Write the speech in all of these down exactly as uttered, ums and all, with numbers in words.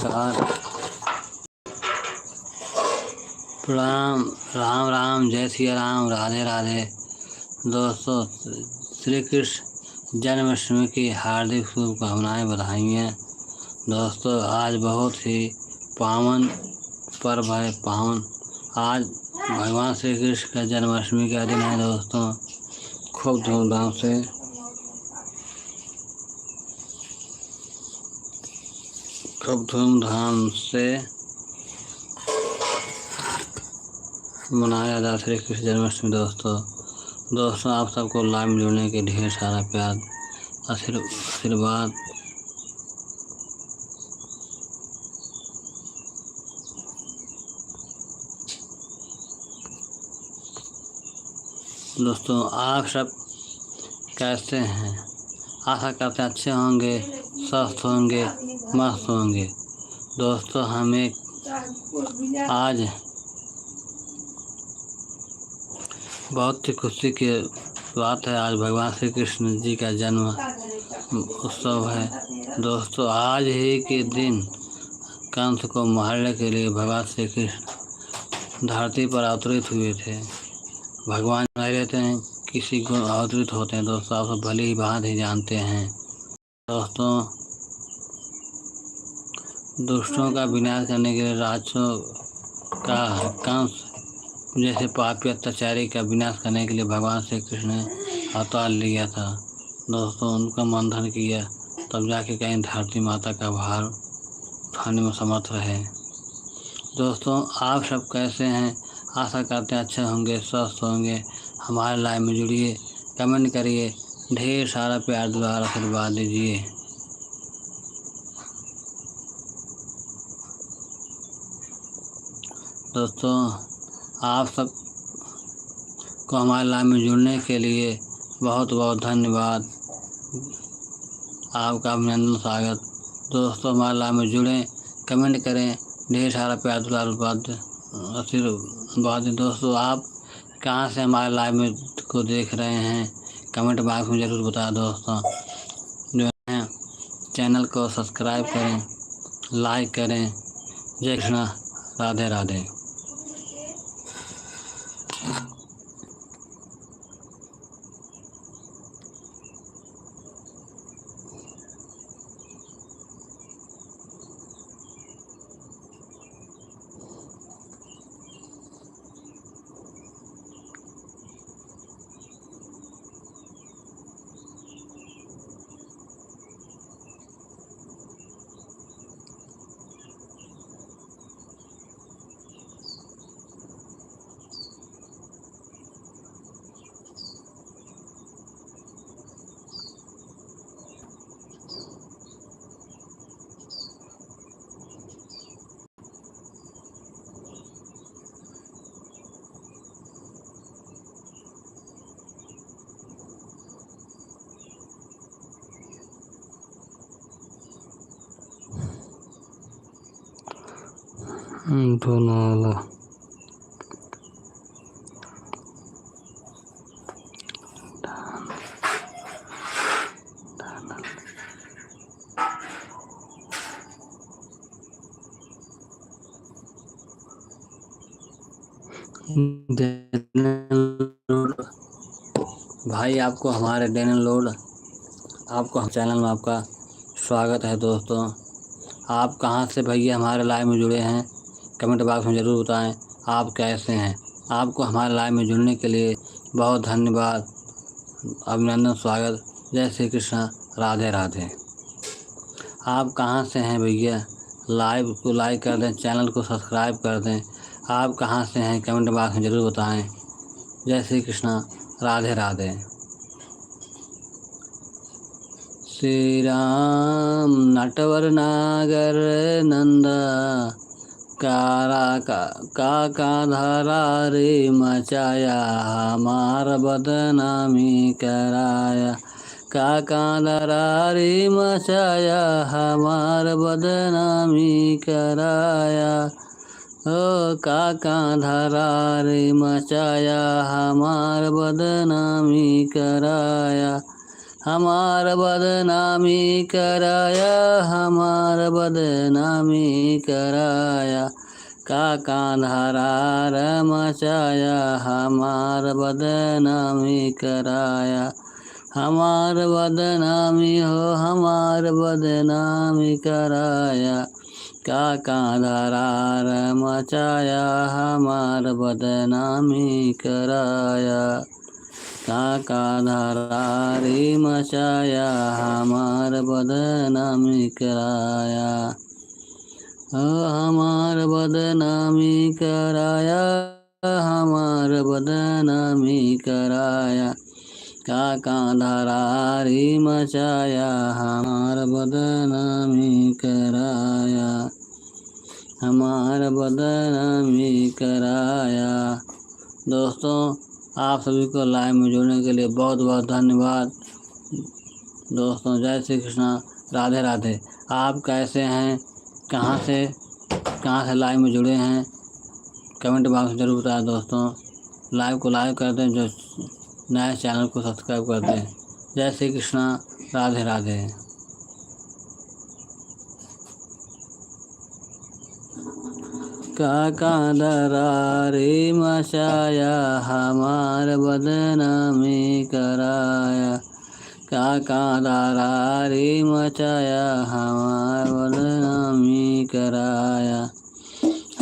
नमस्कार, प्रणाम, राम राम, जय सिया राम, राधे राधे। दोस्तों, श्री कृष्ण जन्माष्टमी की हार्दिक शुभकामनाएं, बधाई हैं। दोस्तों, आज बहुत ही पावन पर्व है, पावन। आज भगवान श्री कृष्ण का जन्माष्टमी का दिन है दोस्तों। खूब धूमधाम से, खूब धूमधाम से मनाया जाता है श्री कृष्ण जन्माष्टमी दोस्तों। दोस्तों, आप सबको live में जुड़ने के ढेर सारा प्यार, आशीर्-, आशीर्वाद। दोस्तों, आप सब कैसे हैं? आशा करते हैं अच्छे होंगे, स्वस्थ होंगे, मस्त होंगे। दोस्तों, हम एक आज बहुत ही खुशी की बात है, आज भगवान श्री कृष्ण जी का जन्म उत्सव है। दोस्तों, आज ही के दिन कंस को मारने के लिए भगवान श्री कृष्ण धरती पर अवतरित हुए थे। भगवान नहीं रहते हैं, किसी गुण अवतरित होते हैं। दोस्तों, आप सब भली ही भांति जानते हैं। दोस्तों, दुष्टों का विनाश करने के लिए, राक्षसों का, कंस जैसे पापी अत्याचारी का विनाश करने के लिए भगवान श्री कृष्ण ने अवतार लिया था। दोस्तों, उनका मंथन किया, तब जाके कहीं धरती माता का भार उठाने में समर्थ रहे। दोस्तों, आप सब कैसे हैं? आशा करते हैं अच्छे होंगे, स्वस्थ होंगे। हमारे live में जुड़िए, comment करिए, ढेर सारा प्यार, दुलार, आशीर्वाद दीजिए। दोस्तों, आप सब को हमारे live में जुड़ने के लिए बहुत बहुत धन्यवाद, आपका अभिनंदन, स्वागत। दोस्तों, हमारे live में जुड़ें, comment करें, ढेर सारा प्यार, दुलार, आशीर्वाद, आशीर्वाद दें। दोस्तों, आप कहाँ से हमारे live में को देख रहे हैं, comment box में जरूर बताएं दोस्तों। जो है, channel को subscribe करें, like करें। जय कृष्णा, राधे राधे। हम्म, तो ना वाला। डैनियल लोड भाई, आपको हमारे डैनियल लोड, आपको हम channel में आपका स्वागत है दोस्तों। आप कहाँ से भैया हमारे live में जुड़े हैं, comment box में ज़रूर बताएं। आप कैसे हैं? आपको हमारे live में जुड़ने के लिए बहुत धन्यवाद, अभिनंदन, स्वागत। जय श्री कृष्णा, राधे राधे। आप कहाँ से हैं भैया? Live को like कर दें, channel को subscribe कर दें। आप कहाँ से हैं, comment box में ज़रूर बताएं। जय श्री कृष्णा, राधे राधे। श्री राम नटवर नागर नंदा, कारा का, काका धरारी मचाया, हमार बदनामी कराया। काका धरारी मचाया, हमार बदनामी कराया। ओ काका धरारी मचाया, हमार बदनामी कराया। हमार बदनामी कराया, हमार बदनामी कराया। काका धरार मचाया, हमार बदनामी कराया। हमार बदनामी हो, हमार बदनामी कराया। काका धरार मचाया, हमार बदनामी कराया। काका धरारी मचाया, हमार बदनामी कराया। ओ हमार बदनामी कराया, हमार बदनामी कराया। काका धरारी मचाया, हमार बदनामी कराया। हमार बदनामी कराया। दोस्तों, आप सभी को live में जुड़ने के लिए बहुत बहुत धन्यवाद। दोस्तों, जय श्री कृष्णा, राधे राधे। आप कैसे हैं, कहाँ से, कहाँ से live में जुड़े हैं, comment box में जरूर बताएं दोस्तों। Live को like कर दें, जो नए channel को subscribe कर दें। जय श्री कृष्णा, राधे राधे। काका धरारी मचाया, हमार बदनामी कराया। काका धरारी मचाया, हमार बदनामी कराया।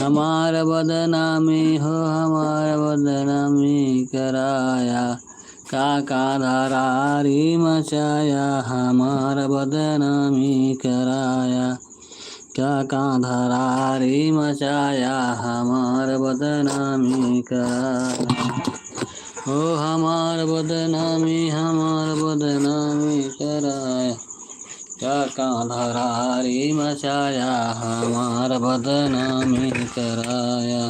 हमार बदनामी हो, हमार बदनामी कराया। काका धरारी मचाया, हमार बदनामी कराया। काका धरारी मचाया, हमार बदनामी कराया। ओ हमार बदनामी, हमार बदनामी कराया। काका धरारी मचाया, हमार बदनामी कराया।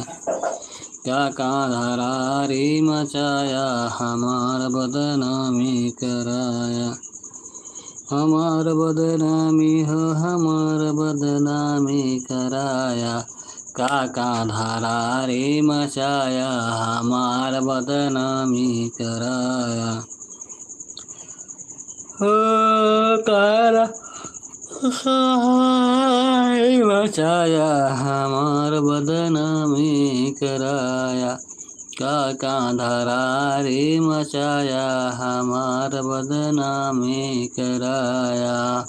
काका धरारी मचाया, हमार बदनामी कराया। हमार बदनामी हो, हमार बदनामी कराया। काका धरारी मचाया, हमार बदनामी कराया। हो काका धरारी मचाया, हमार बदनामी कराया। काका धरारी मचाया, हमार बदनामी कराया।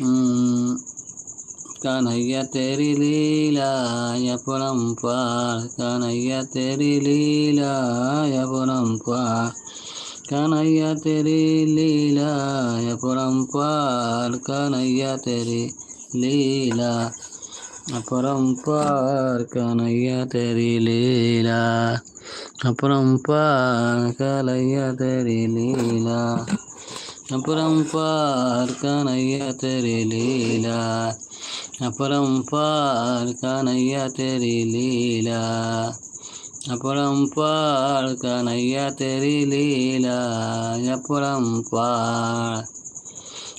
हम्म, कन्हैया तेरी लीला या अपरंपार, कन्हैया तेरी लीला या अपरंपार, कन्हैया तेरी लीला या अपरंपार, कन्हैया तेरी लीला अपरंपार, कन्हैया तेरी लीला अपरंपार, कन्हैया तेरी लीला अपरंपार, कन्हैया तेरी लीला अपरंपार, कन्हैया तेरी लीला अपरंपार, कन्हैया तेरी लीला अपरंपार।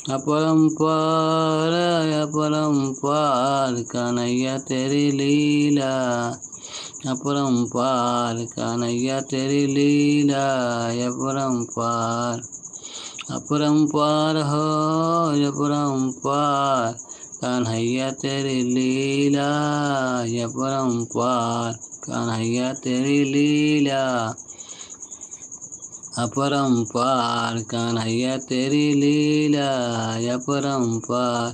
अपरंपार, अपरंपार, कन्हैया तेरी लीला। अपरंपार, कन्हैया तेरी लीला। अपरंपार, अपरंपार हो, अपरंपार, कन्हैया तेरी लीला। अपरंपार, कन्हैया तेरी लीला। अपरंपार, कन्हैया तेरी लीला। अपरंपार,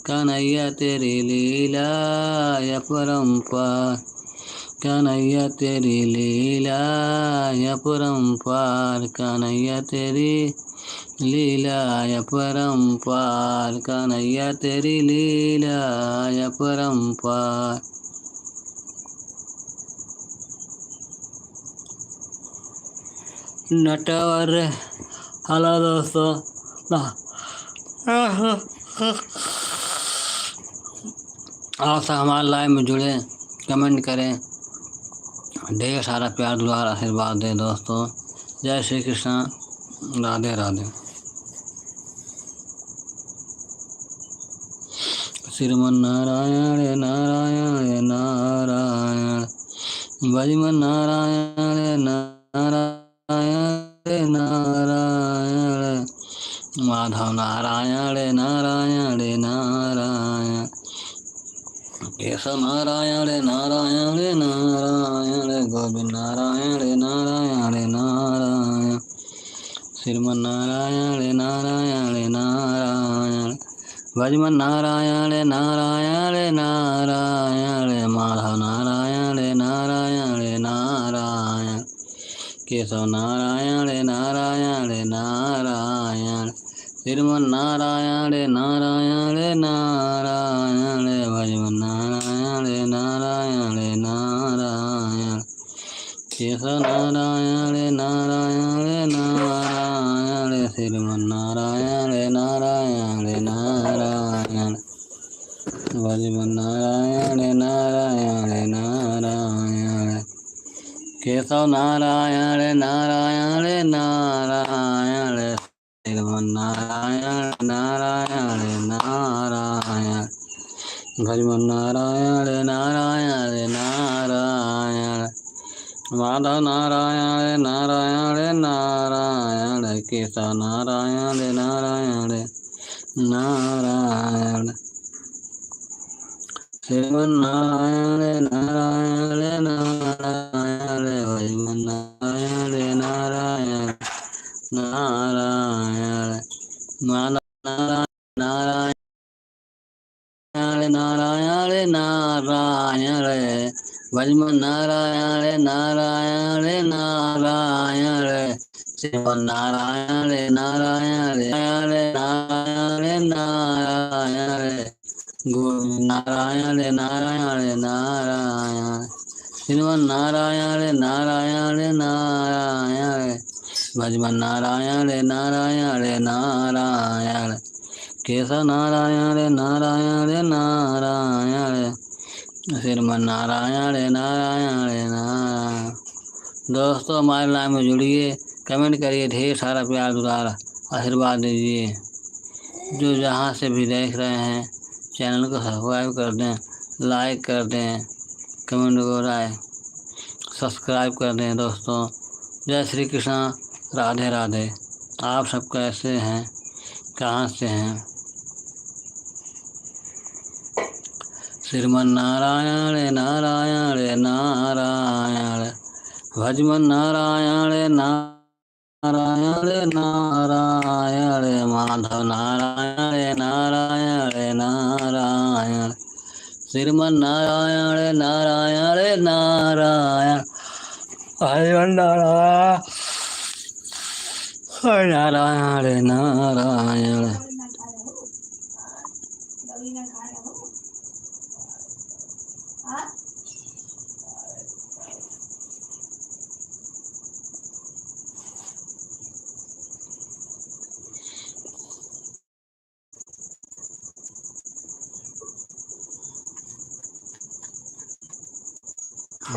कन्हैया तेरी लीला। अपरंपार, कन्हैया तेरी लीला। अपरंपार, कन्हैया तेरी लीला। अपरंपार, कन्हैया तेरी लीला। अपरंपार। नटवर, hello दोस्तों, ना, आप सब हमारे live में जुड़े, comment करें, ढेर सारा प्यार, दुलार, आशीर्वाद दें दोस्तों। जय श्री कृष्णा, राधे राधे। श्रीमन नारायण, नारायण, नारायण, भज मन नारायण, नारायण। माधव नारायण नारायण नारायण, केशव नारायण नारायण नारायण, गोविंद नारायण नारायण नारायण, श्रीमन नारायण नारायण नारायण, भजमन नारायण नारायण नारायण, माधव नारायण नारायण नारायण, केशव नारायण नारायण नारायण, श्रीमन नारायण नारायण नारायण, भजमन नारायण नारायण नारायण, केशव नारायण नारायण नारायण, श्रीमन नारायण नारायण नारायण, भजमन नारायण नारायण नारायण, केशव नारायण नारायण नारायण, श्रीमन नारायण नारायण नारायण, भजमन नारायण नारायण नारायण, माधव नारायण नारायण नारायण, केशव नारायण नारायण नारायण, श्रीमन नारायण नारायण नारायण, भजमन नारायण नारायण नारायण, माधव नारायण नारायण नारायण नारायण, भजमन नारायण नारायण नारायण, श्रीमन नारायण नारायण नारायण नारायण, गोविंद नारायण नारायण नारायण, श्रीमन नारायण नारायण नारायण, भजमन नारायण नारायण नारायण, केशव नारायण नारायण नारायण, श्रीमन नारायण नारायण नारायण। दोस्तों, हमारे live में जुड़िए, comment करिए, ढेर सारा प्यार दुलार आशीर्वाद दीजिए। जो जहाँ से भी देख रहे हैं, channel को subscribe कर दें, like कर दें, comment को राय subscribe कर दें दोस्तों। जय श्री कृष्णा, राधे राधे। आप सब कैसे हैं, कहाँ से हैं? श्रीमन नारायण नारायण नारायण, भजमन नारायण नारायण नारायण, माधव नारायण नारायण नारायण, श्रीमन नारायण नारायण नारायण, भजमन नारायण नारायण नारायण।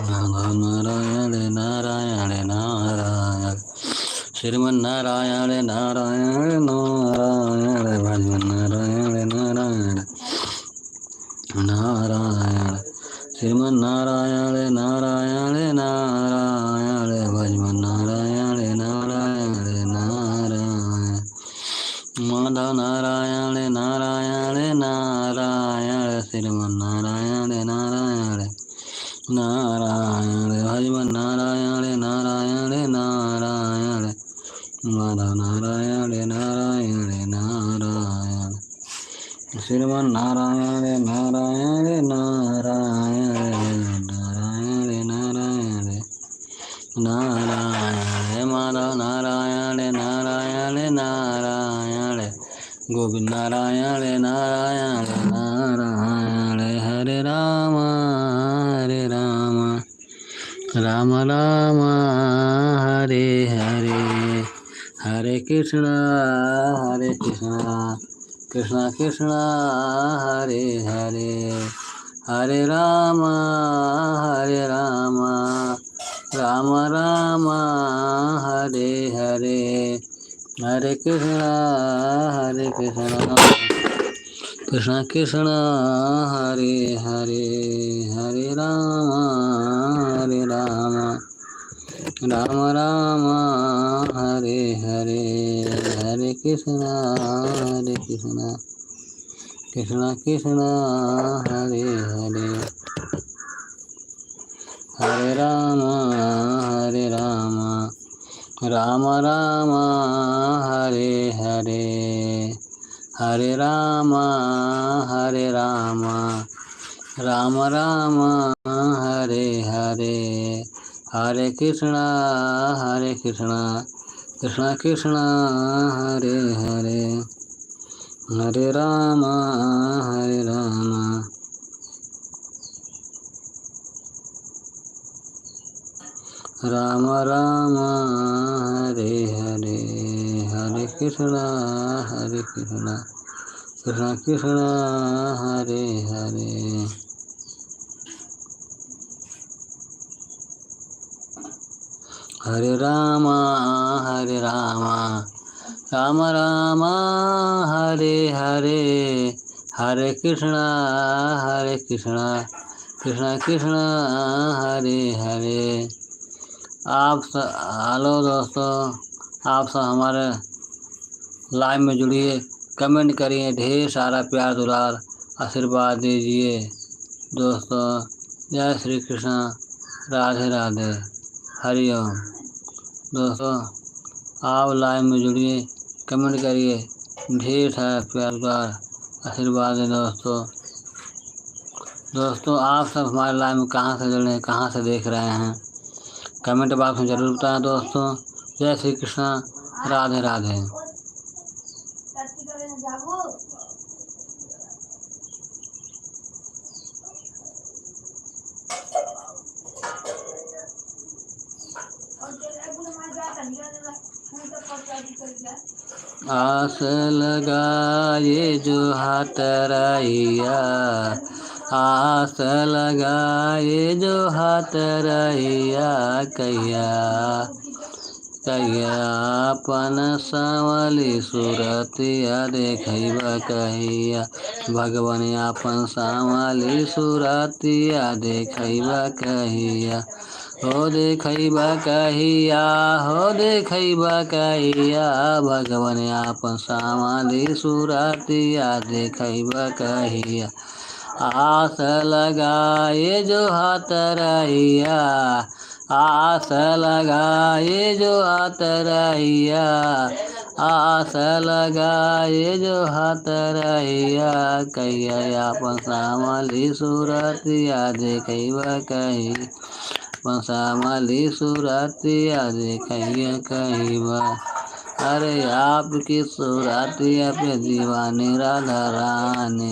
नारायण नारायण नारायण, श्रीमन नारायण नारायण नारायण, भजमन नारायण नारायण नारायण, श्रीमन नारायण नारायण नारायण, भजमन नारायण नारायण नारायण, माधव नारायण नारायण नारायण, श्रीमन नारायण नारायण नारायण, भजमन नारायण नारायण नारायण, माधव नारायण नारायण नारायण, श्रीमन नारायण नारायण नारायण, नारायण नारायण नारायण, माधव नारायण नारायण नारायण, गोविंद नारायण नारायण नारायण। हरे राम हरे राम, राम राम हरे हरे, हरे कृष्णा हरे कृष्णा, कृष्णा कृष्णा हरे हरे, हरे राम हरे राम, राम राम हरे हरे, हरे कृष्णा हरे कृष्णा, कृष्णा कृष्णा हरे हरे, हरे राम हरे राम, राम राम हरे हरे हरे, हरे कृष्णा, हरे कृष्णा, कृष्णा कृष्णा, हरे हरे, हरे राम, हरे राम, राम राम, हरे हरे, हरे राम, हरे राम, राम राम, हरे हरे, हरे कृष्णा, हरे कृष्णा, कृष्णा कृष्णा, हरे हरे, हरे राम, हरे राम, राम राम, हरे हरे, हरे कृष्णा, हरे कृष्णा, कृष्णा कृष्णा, हरे हरे। हरे राम, हरे राम, राम राम, हरे हरे, हरे कृष्णा, हरे कृष्णा, कृष्णा कृष्णा, हरे हरे। आप स-, हेलो दोस्तों, आप सब हमारे live में जुड़िए, comment करिए, ढेर सारा प्यार दुलार आशीर्वाद दीजिए दोस्तों। जय श्री कृष्णा, राधे राधे, हरि ओम। दोस्तों, आप live में जुड़िए, comment करिए, ढेर सारा प्यार दुलार आशीर्वाद दें दोस्तों। दोस्तों, आप सब हमारे live में कहाँ से जुड़े हैं, कहाँ से देख रहे हैं, comment box में जरूर बताएं दोस्तों। जय श्री कृष्णा, राधे राधे। आस लगाए जो हाथ रहिया, आस लगाए जो हाथ रहिया, कहिया, कहिया आपन सांवली सूरतिया देखइबा कहिया, भगवान आपन सांवली सूरतिया देखइबा कहिया। हो देखइबा कहिया, हो देखइबा कहिया, भगवान आपन सांवली सूरतिया देखइबा कहिया। आस लगाए जो हाथ रहिया, आस लगाए जो हाथ रहिया, आस लगाए जो हाथ रहिया, कहिया आपन सांवली सूरतिया देखइबा कहिया। आपन सांवली सूरतिया देखइबा कहिया। अरे आपकी सूरतिया पे दीवानी राधा रानी,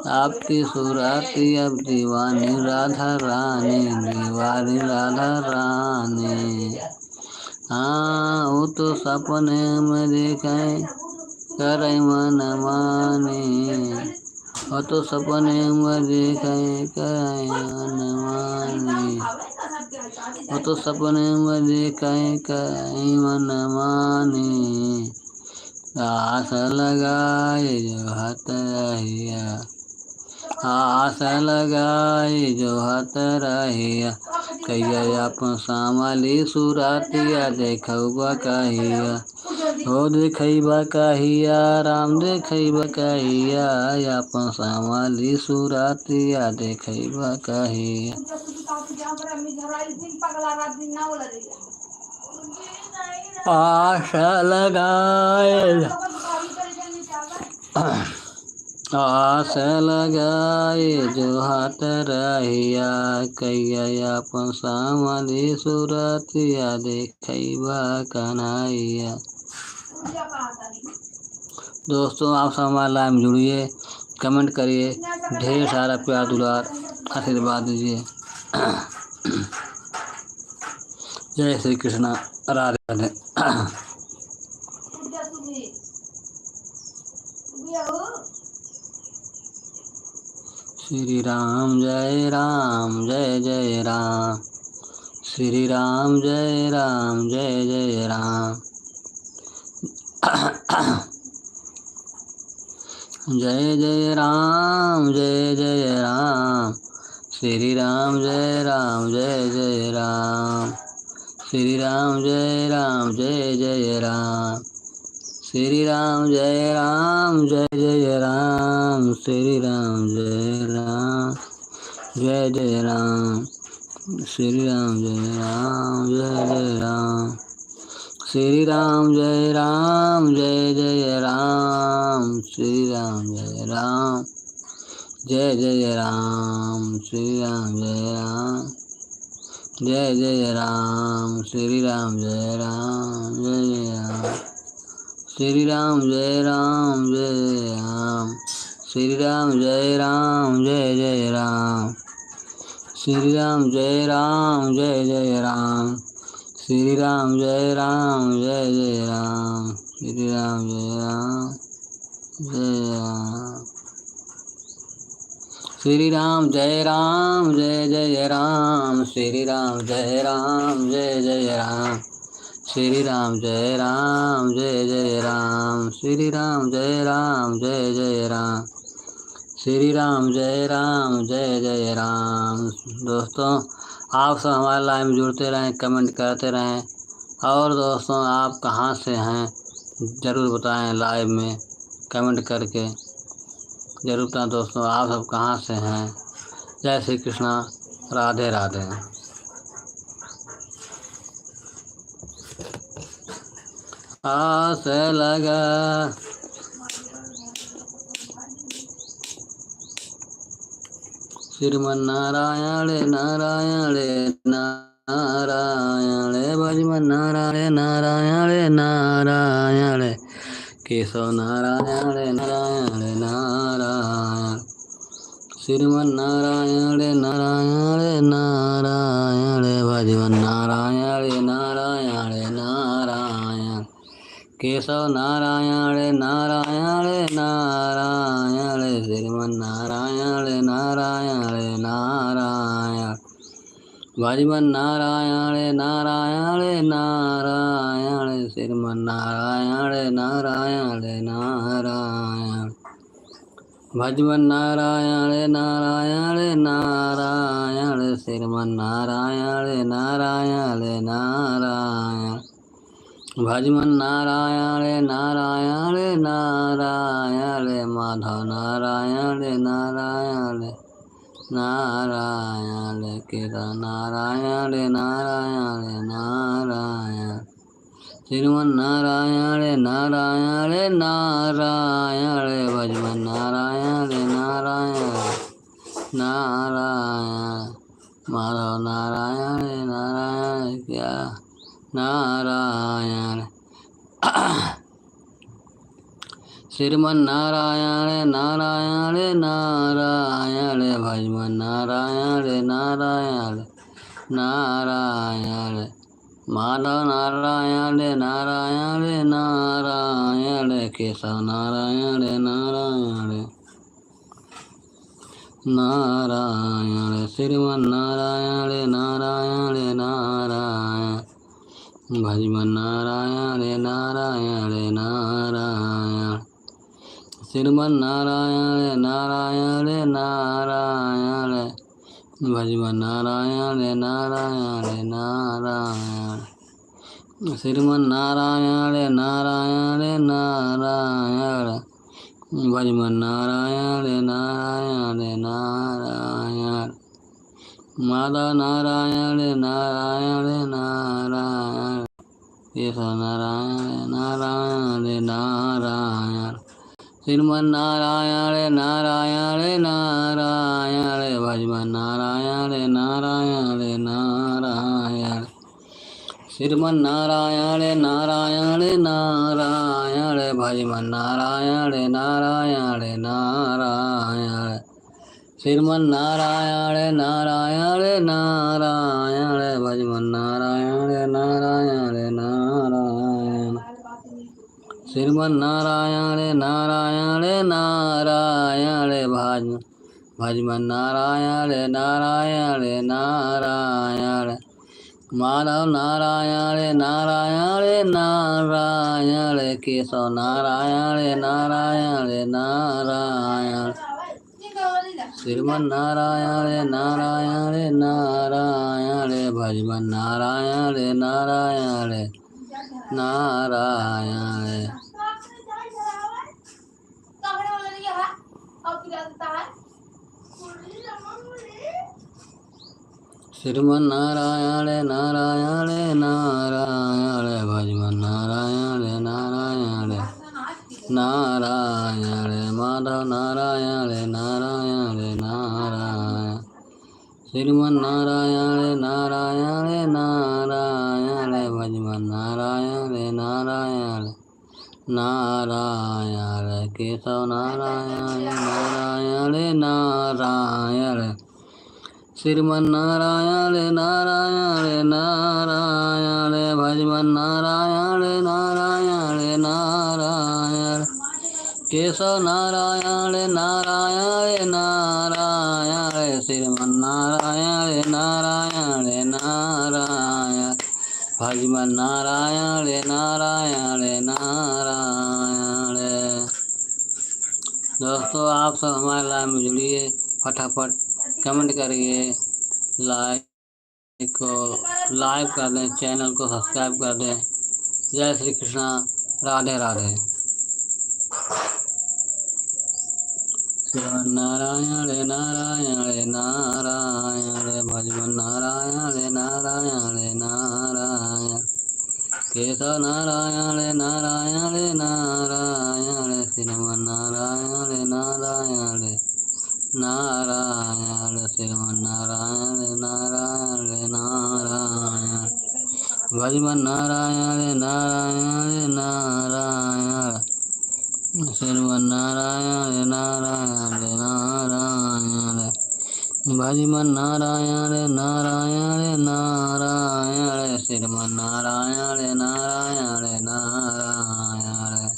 आपकी सूरतिया पे दीवानी राधा रानी, दीवानी राधा रानी। हाँ, वो तो सपने में देखे, करे मन मानी। वो तो सपने में देखे, करे मन मानी। वो तो सपने में देखे, करे मन मानी। आस लगाए जो हाथ रहिया, आस लगाए जो हाथ रहिया, कहिया आपन सांवली सूरतिया देखइबा कहिया। हो देखइबा कहिया, राम देखइबा कहिया, आपन सांवली सूरतिया देखइबा कहिया। आस लगाए, आस लगाए जो हाथ रहिया, कहिया आपन सांवली सूरतिया देखइबा कन्हैया। दोस्तों, आप सब हमारे live में जुड़िए, comment करिए, ढेर सारा प्यार दुलार आशीर्वाद दीजिए। जय श्री कृष्णा, राधे राधे। श्री राम जय राम जय जय राम, श्री राम जय राम जय जय राम। जय जय राम जय जय राम, श्री राम जय राम जय जय राम, श्री राम जय राम जय जय राम। श्री राम जय राम जय जय राम। श्री राम जय राम जय जय राम। श्री राम जय राम जय जय राम। श्री राम जय राम जय जय राम। श्री राम जय राम जय जय राम। श्री राम जय राम जय जय राम। श्री राम जय राम जय जय राम। श्री राम जय राम जय राम। श्री राम जय राम जय जय राम। श्री राम जय राम जय जय राम। श्री राम जय राम जय जय राम। श्री राम जय राम जय राम। श्री राम जय राम जय जय राम। श्री राम जय राम जय जय राम। श्री राम जय राम जय जय राम। श्री राम जय राम जय जय राम। श्री राम जय राम जय जय राम। दोस्तों, आप सब हमारे लाइव में जुड़ते रहें, कमेंट करते रहें। और दोस्तों, आप कहाँ से हैं, ज़रूर बताएं लाइव में कमेंट करके। जरूर बताएं दोस्तों, आप सब कहाँ से हैं। जय श्री कृष्णा, राधे राधे। आस लगा। श्रीमन नारायण नारायण नारायण, भजमन नारायण नारायण नारायण, केशव नारायण नारायण नारायण। श्रीमन नारायण नारायण नारायण, भजमन नारायण नारायण नारायण। केशव नारायण नारायण नारायण, श्रीमन नारायण नारायण नारायण। भजमन नारायण नारायण नारायण, श्रीमन नारायण नारायण नारायण। भजमन नारायण नारायण नारायण, श्रीमन नारायण नारायण नारायण। भजमन नारायण नारायण नारायण, माधव नारायण नारायण नारायण, केशव नारायण नारायण नारायण। श्रीमन नारायण नारायण नारायण, भजमन नारायण नारायण नारायण, माधव नारायण नारायण क्या नारायण। श्रीमन नारायण नारायण नारायण, भजमन नारायण नारायण नारायण। माधव नारायण नारायण नारायण, केशव नारायण नारायण नारायण, श्रीमन नारायण नारायण नारायण, भजमन नारायण नारायण नारायण। श्रीमन नारायण नारायण नारायण, भजमन नारायण नारायण नारायण। श्रीमन नारायण नारायण नारायण, भजमन नारायण नारायण नारायण। माधव नारायण नारायण नारायण, केशव नारायण नारायण नारायण। श्रीमन नारायण नारायण नारायण, भजमन नारायण नारायण नारायण। श्रीमन नारायण नारायण नारायण, भजमन नारायण नारायण नारायण। श्रीमन नारायण नारायण नारायण, भजमन नारायण नारायण नारायण। श्रीमन नारायण नारायण नारायण, भज, भजमन नारायण नारायण नारायण। माधव नारायण नारायण नारायण, केशव नारायण नारायण नारायण। श्रीमन नारायण रे, नारायण रे, नारायण रे, भजमन नारायण रे, नारायण रे, नारायण रे। श्रीमन नारायण रे, नारायण रे, नारायण रे, भजमन नारायण रे, नारायण रे, नारायण रे, माधव नारायण रे, नारायण रे, नारायण। श्रीमन नारायण रे, नारायण रे, नारायण रे, भजमन नारायण रे, नारायण रे, नारायण रे, केशव नारायण रे, नारायण रे, नारायण रे। श्रीमन नारायण रे, नारायण रे, नारायण रे, भजमन नारायण रे, नारायण रे, नारायण रे। केशव नारायण रे, नारायण रे, नारायण रे, श्रीमन नारायण रे, नारायण रे, नारायण। भजमन नारायण रे, नारायण रे, नारायण रे। दोस्तों, आप सब हमारे live में जुड़िए, फटाफट comment करिए, like को like कर दें, channel को subscribe कर दें। जय श्री कृष्णा, राधे राधे। श्रीमन नारायण रे, नारायण रे, नारायण रे, भजमन नारायण रे, नारायण रे, नारायण। केशव नारायण रे, नारायण रे, नारायण रे, श्रीमन नारायण रे, नारायण रे, नारायण रे, श्रीमन नारायण रे, नारायण रे, नारायण। भजमन नारायण रे, नारायण रे, नारायण। श्रीमन नारायण रे, नारायण रे, नारायण रे। भजमन नारायण रे, नारायण रे, नारायण रे। श्रीमन नारायण रे, नारायण रे, नारायण रे।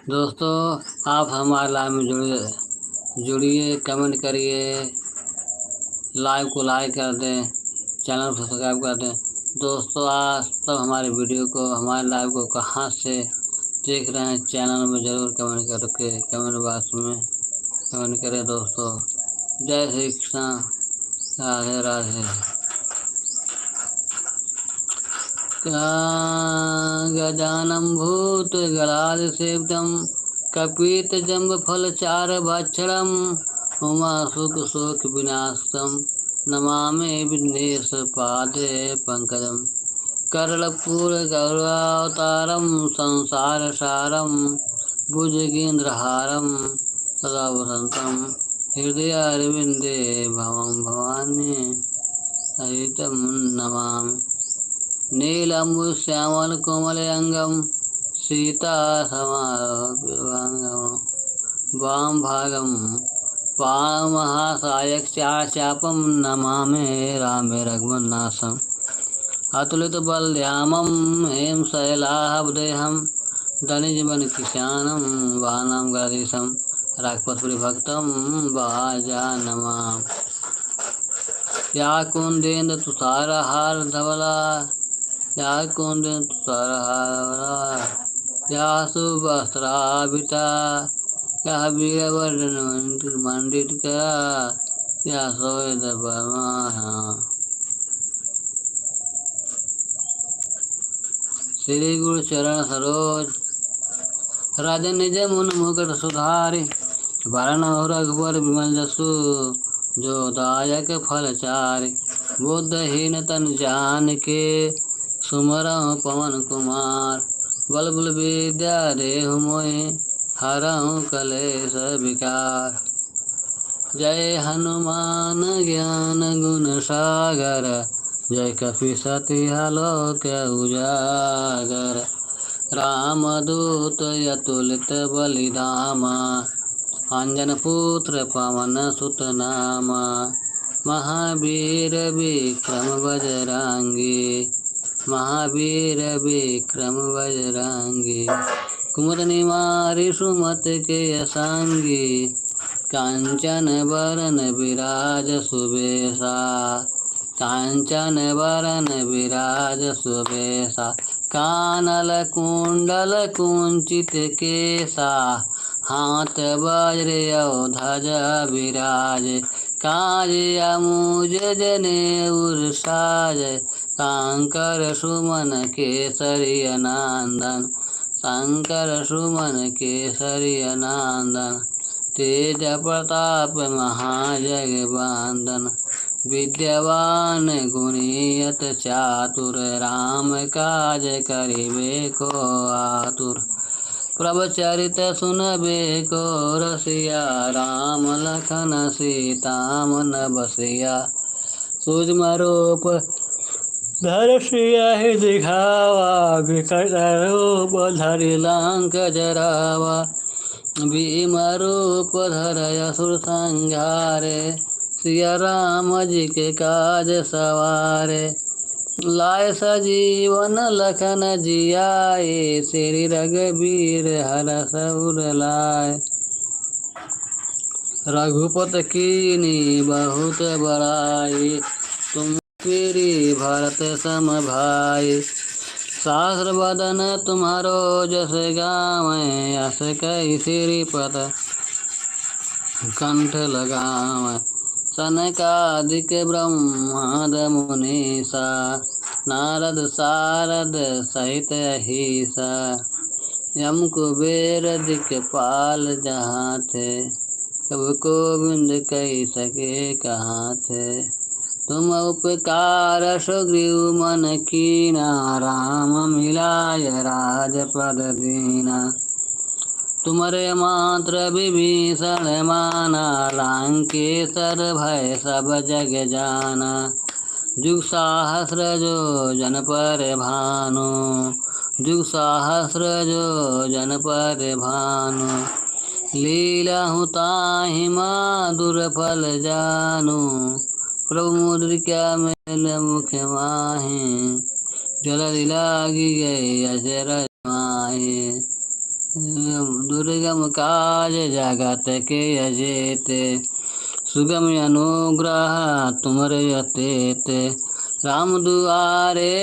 दोस्तों, आप हमारे live में जुड़िए, जुड़िए, comment करिए, live को like कर दें, channel को subscribe कर दें। दोस्तों, आप सब हमारे video को, हमारे live को कहाँ से देख रहे हैं, channel में जरूर comment करके, comment box में comment करें दोस्तों। जय श्री कृष्णा, राधे राधे। गजानन भूत गणादिसेवितं कपित जम्ब फल चार भक्षणम उमा सुख शोक विनाशम नमामि विघ्नेश पाद पंकजम। कर्णपूर गरुड़ावतारम संसार सारम भुजगेंद्रहारम सदा वसंतम हृदयारविंदे भवम भवानी सहितम नमामि। नील अंबुज श्यामल कोमल अंगम सीता समारोह वाम भागम पाणौ महासायक चापम नमामि रामे रघुनाथम। अतुलित बल धामम हेम शैलाभ देहम दनिज मन किसानम बाणाम गणाधीशम रघुपति भक्तम बाजा नमामि। या कुंदेंद्र तुषार हार धवला, या कुंदेंद्र तुषार हार धवला, या सुवस्त्राभिता, या वीर वर्धन मंडित करा, या श्वेत परमा। श्री गुरु चरण सरोज। राजन निज मुनि मुकुट सुधारि, वरनउँ रघुबर विमल जसु, जो दायक फल चारि। बुद्धिहीन तन जानिके, सुमिरउँ पवन कुमार। बल बल विद्या देहु मोहि, हरउँ कलेस विकार। जय हनुमान ज्ञान गुण सागर, जय कपीसति इह लोक उजागर। रामदूत अतुलित बलि धामा, अंजन पुत्र पवन सुत नामा। महावीर विक्रम बजरंगी, महावीर विक्रम बजरंगी। कुमद निवारि सुमति के संगी, कंचन बरन बिराज सुबेसा। कंचन बरन बिराज सुबेसा, कानल कुंडल कुंचित केसा। हाथ वज्र अउ ध्वजा विराज, काज अमुज जनेऊ साज। शंकर सुमन केसरी नंदन, शंकर सुमन केसरी नंदन। तेज प्रताप महाजगवंदन, विद्यावान गुणी अति चातुर। राम काज करिबे को आतुर, प्रभु चरित सुनबे को रसिया। राम लखन सीता मन बसिया, सूक्ष्म रूप धरि सियहि दिखावा, विकट रूप धरि लंक जरावा। भीम रूप धरि असुर संहारे, सिया राम जी के काज सवारे। लाए सजीवन लखन जियाए, श्री रघुबीर हरषि उर लाए। रघुपति कीन्ही बहुत बड़ाई, तुम प्रिय भरत सम भाई। सहस्र वदन तुम्हरो जस गावै, अस कहि श्रीपद कंठ लगावै। सनकादिक ब्रह्माद मुनीसा, नारद सारद सहित अहीसा। यम कुबेर दिक्पाल जहाँ थे, कब गोविंद कहि सके कहाँ थे। तुम उपकार सुग्रीव मन कीना, राम मिलाय राजपद दीना। तुम्हरे मंत्र विभीषण माना, लंकेसर भय सब जग जाना। जुग सहस्र योजन पर भानु, जुग सहस्र योजन पर भानु। लीलहु ताहि मधुर फल जानु, प्रभु मुद्रिका मेल मुख माहि। जलधि लागी गए अचरज माहि। दुर्गम काज जगत के अजेत, सुगम अनुग्रह तुम्हरे अतेत। राम दुआरे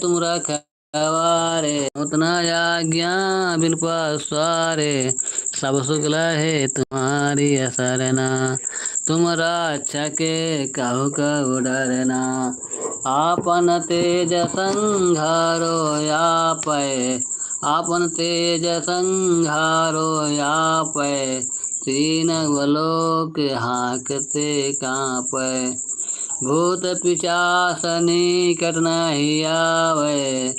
तुम रखवारे, होत न आज्ञा बिनु पसारे। सब सुख लहे तुम्हरी सरना, तुम रक्षक कहु कहु डरना। आपन तेज संघारो आपै, आपन तेज संघारो आपै, तीनउँ लोक हाँकते काँपै। भूत पिशाच निकट नाहीं आवै,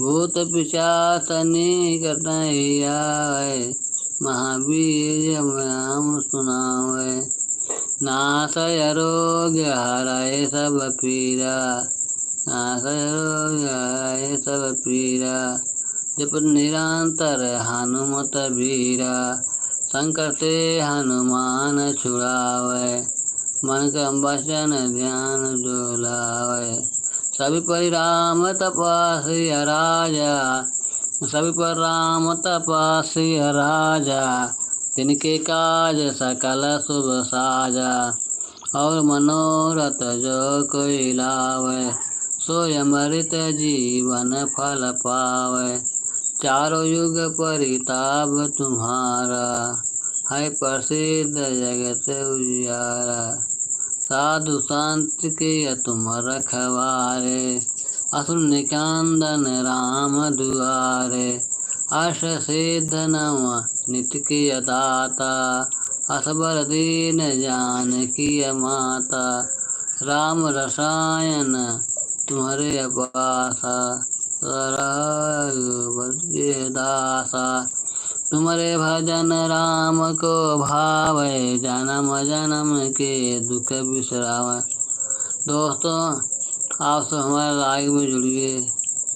भूत पिशाच निकट नाहीं आवै। महावीर जब नाम सुनावै। नासै रोग हरै सब पीरा, नासै रोग हरै सब पीरा। जपत निरंतर हनुमत बीरा, संकट ते हनुमान छुड़ावै। मन क्रम वचन ध्यान जो लावै। सभी परि राम तपस्या राजा, सभी परि राम तपस्या राजा। तिनके काज सकल सुभ साजा। और मनोरथ जो कोई लावै, सोई अमृत जीवन फल पावै। चारों युग परिताप तुम्हारा, है प्रसिद्ध जगत उजियारा। साधु संत किया तुम रखवारे, असुर निकंदन राम दुआरे। अष्ट सिद्ध नव निधि किया दाता, असबर दीन जानकी माता। राम रसायन तुम्हरे अपासा, रघुबर के दासा। तुम्हरे भजन राम को भावै, जनम जनम के दुख बिसरावै। दोस्तों, आप सब हमारे live में जुड़िए,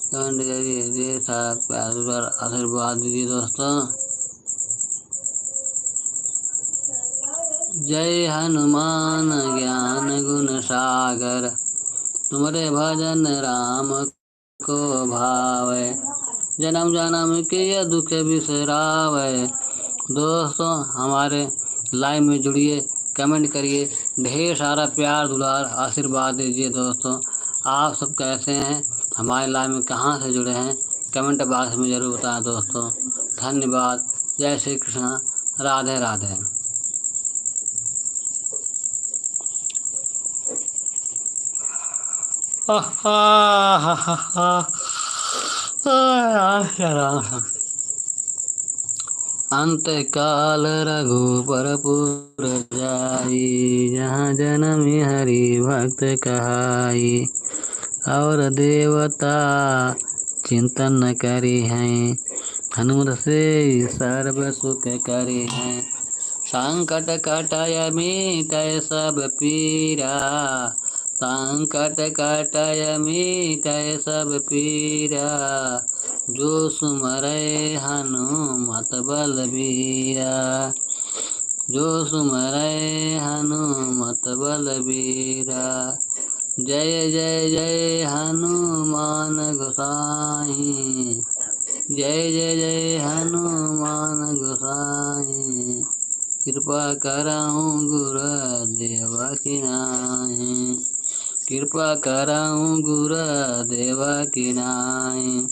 comment करिए, ढेर सारा प्यार दुलार आशीर्वाद दीजिए दोस्तों। जय हनुमान ज्ञान गुण सागर, तुम्हरे भजन राम को भावै, जनम जनम के ये दुख बिसरावै। दोस्तों, हमारे live में जुड़िए, comment करिए, ढेर सारा प्यार दुलार आशीर्वाद दीजिए दोस्तों। आप सब कैसे हैं, हमारे live में कहाँ से जुड़े हैं, comment box में जरूर बताएं दोस्तों। धन्यवाद। जय श्री कृष्णा, राधे राधे। अंत काल रघुबर पुर जाई, जहाँ जनमी हरि भक्त कहाई। और देवता चिंतन करिहैं, हनुमत से सर्व सुख करिहैं। संकट कटय मिटय सब पीरा, संकट कटय मिटय सब पीरा। जो सुमरय हनुमत बलबीरा, जो सुमरय हनुमत बलबीरा। जय जय जय हनुमान गोसाई, जय जय जय हनुमान गोसाई। कृपा करहु गुरु देव की नाई, कृपा करहु गुरु देव की नाई।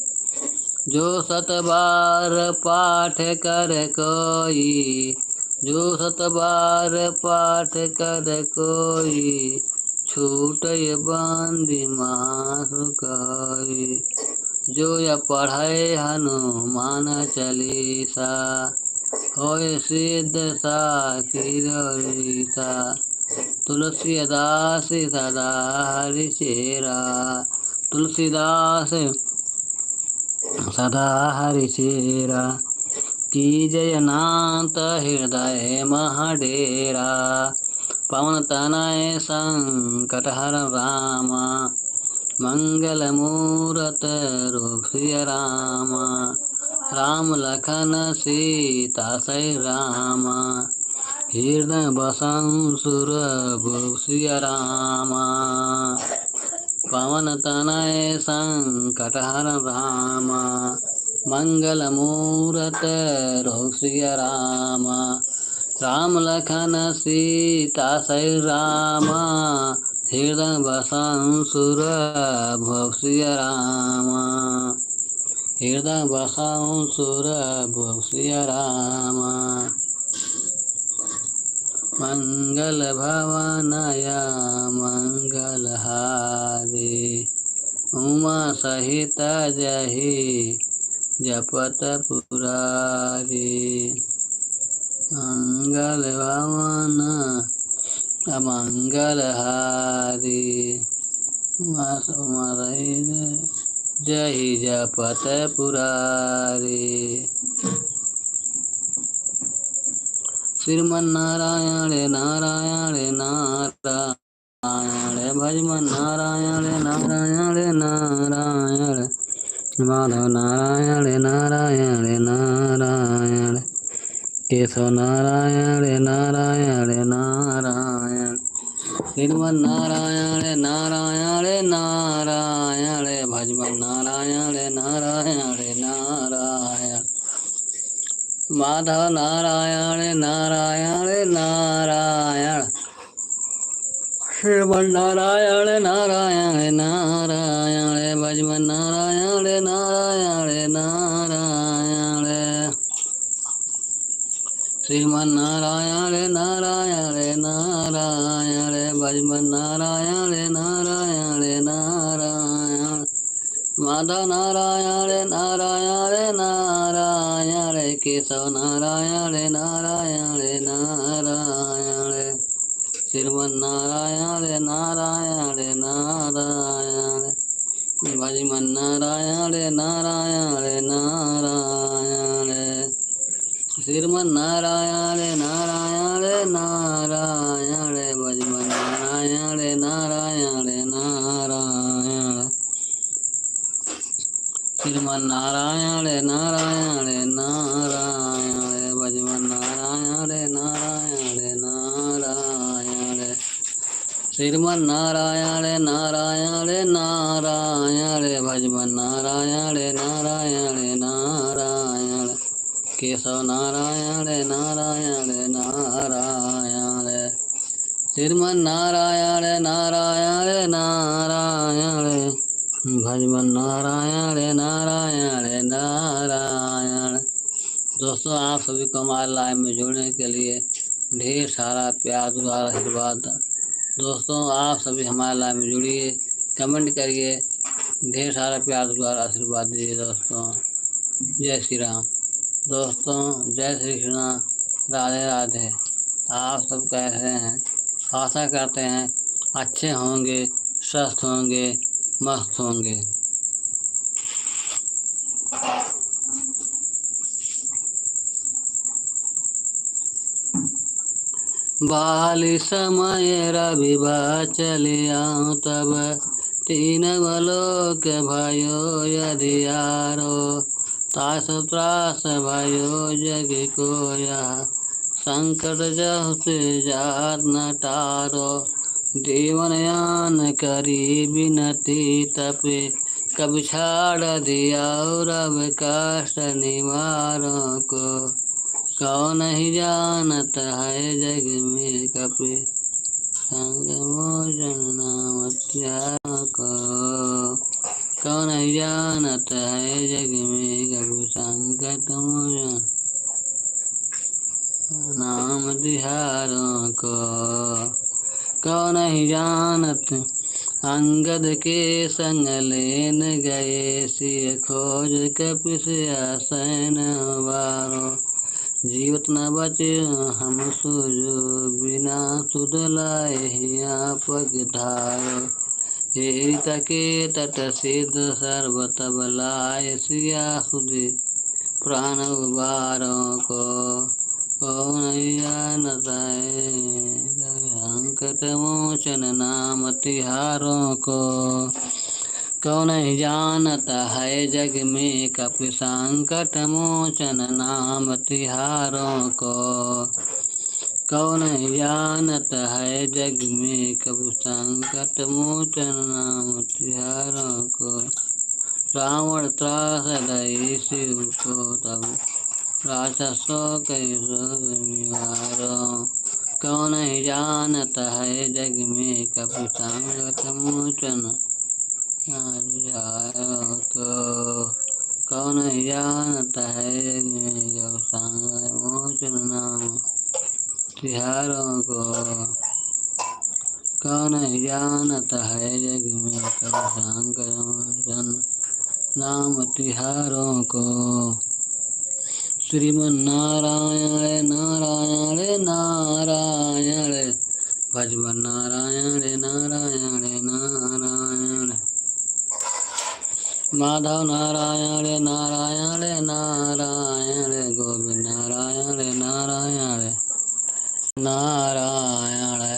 जो सत बार पाठ कर कोई, जो सत बार पाठ कर कोई, छूटय बंदी मासु कोई। जो या पढ़य हनुमान चालीसा, होय सिद्ध साखी गौरीसा। तुलसीदास सदा हरि चेरा, तुलसीदास सदा हरि चेरा। कीजय नाथ हृदय मह डेरा, पवन तनय संकट हर रामा। मंगल मूरत रूप सिय रामा, राम लखन सीता सहित रामा। हृदय बसहु सुरभूप सिय रामा, पवन तनय संकट हर रामा। मंगल मूरत रूप सिय रामा, राम लखन सीता सहित रामा। हृदय बसहु सुरभूप सिय रामा, हृदय बसहु सुरभूप सिय रामा। मंगल भवन या मंगल हारी, उमा सहित जहि जपत पुरारी। मंगल भवन अमंगल हारी, उमा सहित जहि जपत पुरारी। श्रीमन नारायण नारायण नारायण, भज मन नारायण नारायण नारायण। माधव नारायण नारायण नारायण, केशव नारायण नारायण नारायण। श्रीमन नारायण नारायण नारायण, भज मन नारायण नारायण नारायण। माधव नारायण नारायण नारायण। श्रीमन नारायण नारायण नारायण, भज मन नारायण नारायण नारायण। श्रीमन नारायण नारायण नारायण, भज मन नारायण नारायण नारायण। माधव नारायण नारायण नारायण, केशव नारायण नारायण नारायण। श्रीमन नारायण नारायण नारायण, भज मन नारायण नारायण नारायण। श्रीमन नारायण नारायण नारायण, भज मन नारायण नारायण नारायण। श्रीमन नारायण नारायण नारायण, भज मन नारायण नारायण नारायण। श्रीमन नारायण नारायण नारायण, भज मन नारायण नारायण नारायण। केशव नारायण नारायण नारायण। श्रीमन नारायण नारायण नारायण, भज मन नारायण नारायण नारायण। दोस्तों, आप सभी को हमारे live में जुड़ने के लिए ढेर सारा प्यार, दुलार, आशीर्वाद। दोस्तों, आप सभी हमारे live में जुड़िए, comment करिए, ढेर सारा प्यार, दुलार, आशीर्वाद दीजिए दोस्तों। जय श्री राम। दोस्तों, जय श्री कृष्णा, राधे राधे। आप सब कैसे हैं? आशा करते हैं अच्छे होंगे, स्वस्थ होंगे, मस्त होंगे। बालि समय रवि बा चलि आउँ तब, तीनव लोक भयो अधियारो। तास त्रास भयो जग को यह, संकट जहु से जात न टारो। देवन आन करी बिनती तपे, कबि छाड़ दिया और अब कष्ट निवारों को। कौन ही जानत है जग में कपि, संकट मोचन नाम तिहारों को। कौन ही जानत है जग में कपि, संकट मोचन नाम तिहारों को। कौन ही जानत अंगद के संग लेन गए, सिय खोज कपि से आसै न हुबारो। जीवत न बचे हम सुजो, बिना सुध लाए हिया पग धारो। एरी तके तट सिद्ध सर्व तब लाए, सिया सुधि प्राण उबारों को। कौन ही जानत है संकट मोचन नाम तिहारों को। कौन ही जानत है जग में कपि, संकट मोचन नाम तिहारों को। कौन ही जानत है जग में कपि, संकट मोचन नाम तिहारों को। रावण त्रास दई सिव को तब, राक्षसों के शोक निवारो। कौन ही जानत है जग में कपि, संकट मोचन नाम तिहारों को। कौन ही जानत है जग में कपि, संकट मोचन नाम तिहारों को। कौन ही जानत है जग में कपि, संकट मोचन नाम तिहारों को। श्रीमन नारायण नारायण नारायण, भजमन नारायण नारायण नारायण। माधव नारायण नारायण नारायण, गोविंद नारायण नारायण नारायण।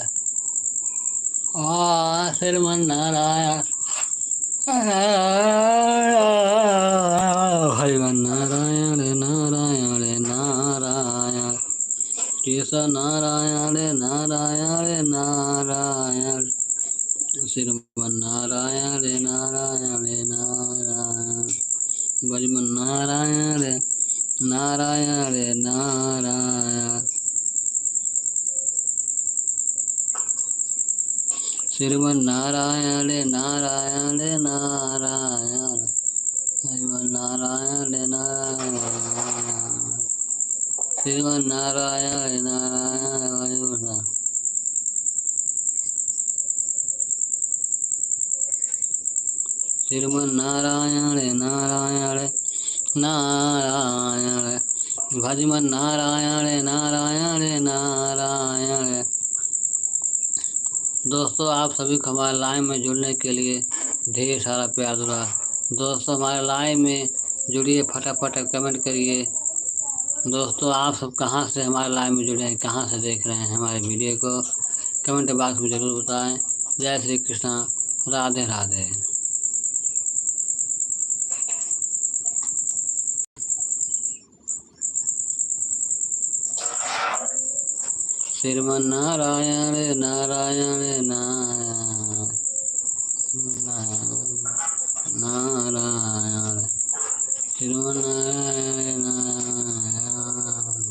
आ श्रीमन नारायण, हरिमन नारायण नारायण नारायण। केशव नारायण नारायण नारायण। श्रीमन नारायण नारायण नारायण। ब्रजमन नारायण नारायण नारायण। श्रीमन नारायण नारायण नारायण। श्रीमन नारायण नारायण। श्रीमन नारायण नारायण। श्रीमन नारायण नारायण नारायण। भजमन नारायण नारायण नारायण। दोस्तों, आप सभी को हमारे live में जुड़ने के लिए ढेर सारा प्यार दुलार। दोस्तों, हमारे live में जुड़िए, फटाफट comment करिए। दोस्तों, आप सब कहाँ से हमारे live में जुड़े हैं, कहाँ से देख रहे हैं हमारे video को, comment box में जरूर बताएं। जय श्री कृष्णा, राधे राधे। श्रीमन नारायण नारायण नारायण नारायण। श्रीमन नारायण नारायण।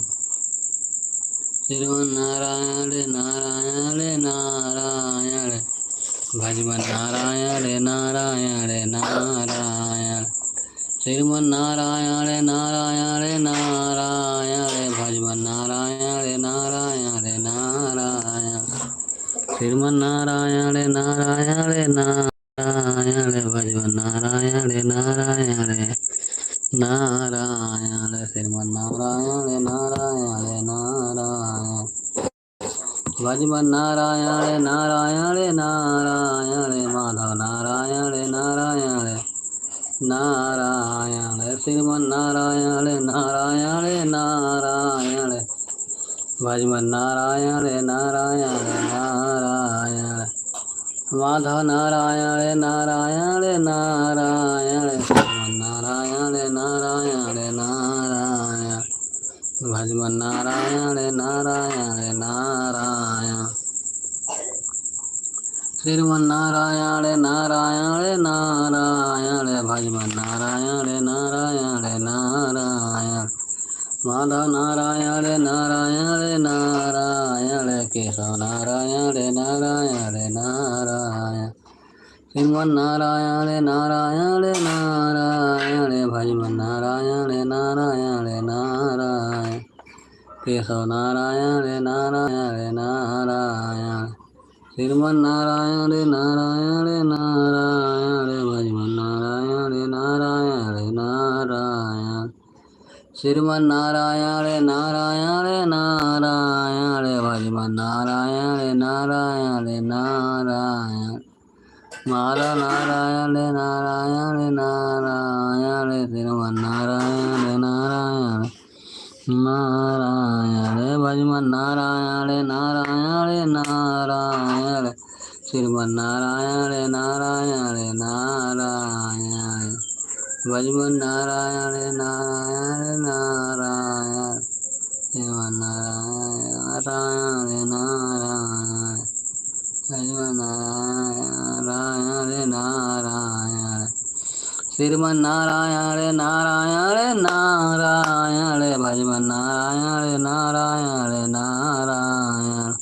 श्रीमन नारायण नारायण नारायण। भजमन नारायण नारायण नारायण। श्रीमन नारायण नारायण नारायण। श्रीमन नारायण नारायण नारायण, भज मन नारायण नारायण नारायण, श्रीमन नारायण नारायण नारायण। भज मन नारायण नारायण नारायण, माधव नारायण नारायण नारायण, श्रीमन नारायण नारायण नारायण। भज मन नारायण नारायण नारायण, माधव नारायण नारायण नारायण, श्रीमन नारायण नारायण नारायण। भज मन नारायण नारायण नारायण, श्रीमन नारायण नारायण नारायण। भज मन नारायण नारायण नारायण, माधव नारायण नारायण नारायण, केशव नारायण नारायण नारायण, श्रीमन नारायण नारायण नारायण। भज मन नारायण नारायण नारायण, केशव नारायण नारायण नारायण, श्रीमन नारायण नारायण नारायण। भज मन नारायण नारायण नारायण, श्रीमन नारायण नारायण नारायण। भज मन नारायण नारायण नारायण, माधव नारायण नारायण नारायण, श्रीमन नारायण नारायण नारायण। भज मन नारायण नारायण नारायण, श्रीमन नारायण नारायण नारायण। भज मन नारायण नारायण नारायण, श्रीमन नारायण नारायण, श्रीमन नारायण नारायण, श्रीमन नारायण नारायण नारायण। भज मन नारायण नारायण नारायण,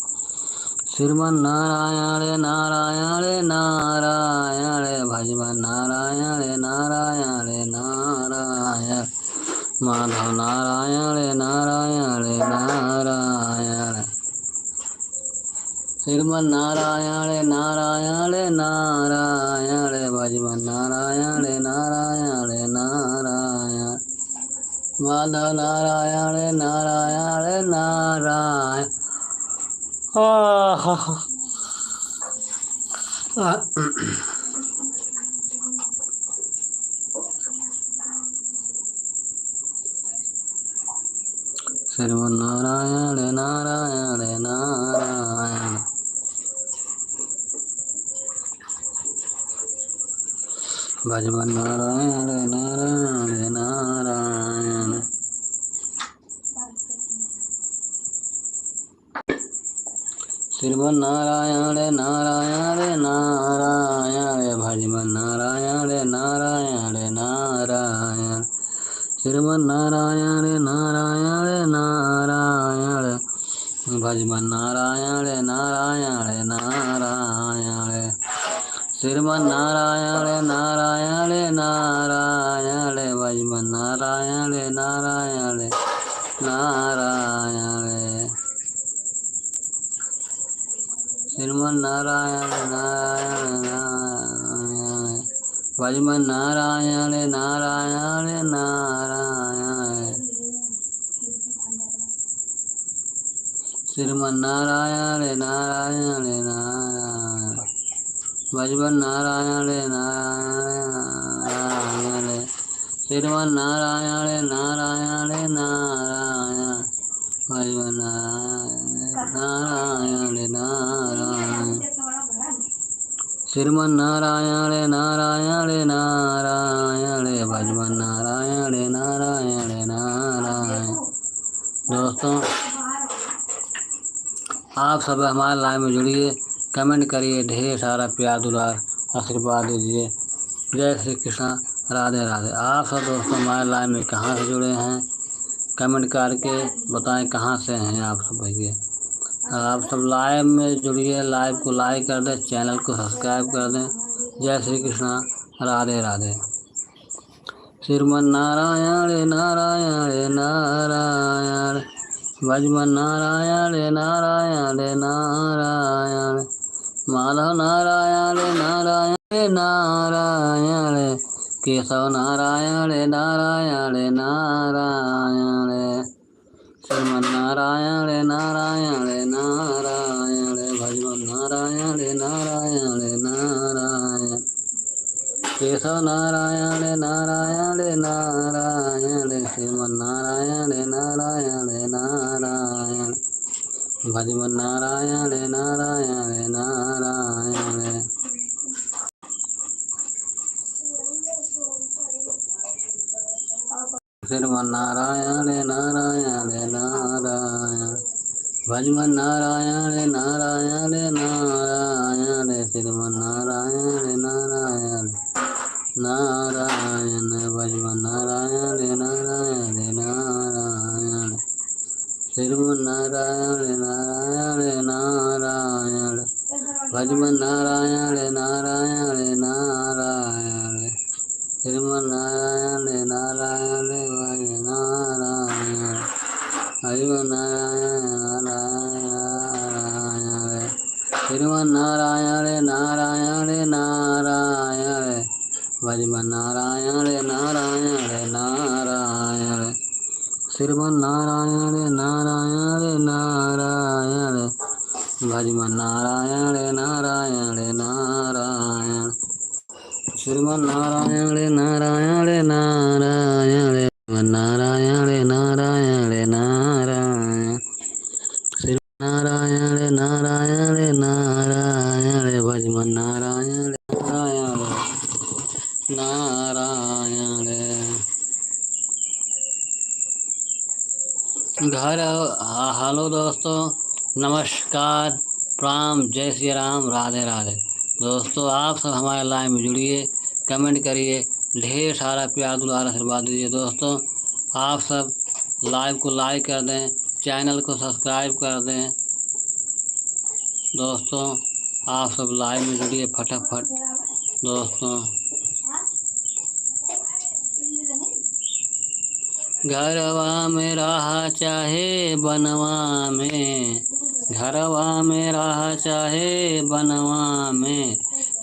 श्रीमन नारायण नारायण नारायण। भज मन नारायण नारायण नारायण, माधव नारायण नारायण नारायण, श्रीमन नारायण नारायण नारायण। भज मन नारायण नारायण नारायण, माधव नारायण नारायण नारायण। आहा। आ, श्रीमन नारायण नारायण नारायण, भज मन नारायण नारायण नारायण, श्रीमन नारायण नारायण नारायण। भज मन नारायण नारायण नारायण, श्रीमन नारायण नारायण नारायण। भज मन नारायण नारायण नारायण, श्रीमन नारायण नारायण नारायण। भज मन नारायण नारायण नारायण, श्रीमन नारायण नारायण नारायण। भज मन नारायण नारायण नारायण, श्रीमन नारायण नारायण नारायण। भज मन नारायण नारायण नारायण, श्रीमन नारायण नारायण नारायण। भज मन नारायण नारायण नारायण, श्रीमन नारायण नारायण नारायण। भज मन नारायण नारायण नारायण। दोस्तों, आप सब हमारे live में जुड़िए, comment करिए, ढेर सारा प्यार दुलार आशीर्वाद दीजिए। जय श्री कृष्णा, राधे राधे। आप सब दोस्तों हमारे live में कहाँ से जुड़े हैं, comment करके बताएं कहाँ से हैं आप सब भैया। आप सब live में जुड़िए, live को like कर दें, channel को subscribe कर दें। जय श्री कृष्णा, राधे राधे। श्रीमन नारायण नारायण नारायण, भज मन नारायण नारायण नारायण। माधव नारायण नारायण नारायण, केशव नारायण नारायण नारायण, श्रीमन नारायण नारायण नारायण, भजमन नारायण नारायण नारायण, केशव नारायण नारायण नारायण, श्रीमन नारायण नारायण नारायण, भजमन नारायण नारायण नारायण। श्रीमन नारायण नारायण नारायण, भजमन नारायण नारायण नारायण, श्रीमन नारायण नारायण नारायण, भजमन नारायण नारायण नारायण, श्रीमन नारायण नारायण नारायण, भजमन नारायण नारायण नारायण, श्रीमन नारायण नारायण, भज नारायण, भजमन नारायण नारायण, श्रीमन नारायण नारायण नारायण, भजमन नारायण नारायण नारायण, श्रीमन नारायण नारायण नारायण, भजमन नारायण नारायण नारायण, श्रीमन नारायण नारायण नारायण, नारायण नारायण नारायण, श्रीमन नारायण नारायण नारायण, भजमन नारायण नारायण नारायण। घर, हाँ, हेलो दोस्तों, नमस्कार, प्रणाम, जय श्री राम, राधे राधे। दोस्तों, आप सब हमारे लाइव में जुड़िए, कमेंट करिए, ढेर सारा प्यार, दुलार, आशीर्वाद दीजिए। दोस्तों, आप सब लाइव को लाइक कर दें, चैनल को सब्सक्राइब कर दें। दोस्तों, आप सब लाइव में जुड़िए फटाफट। दोस्तों, घरवा में रहा चाहे बनवा में, घरवा में रहा चाहे बनवा में,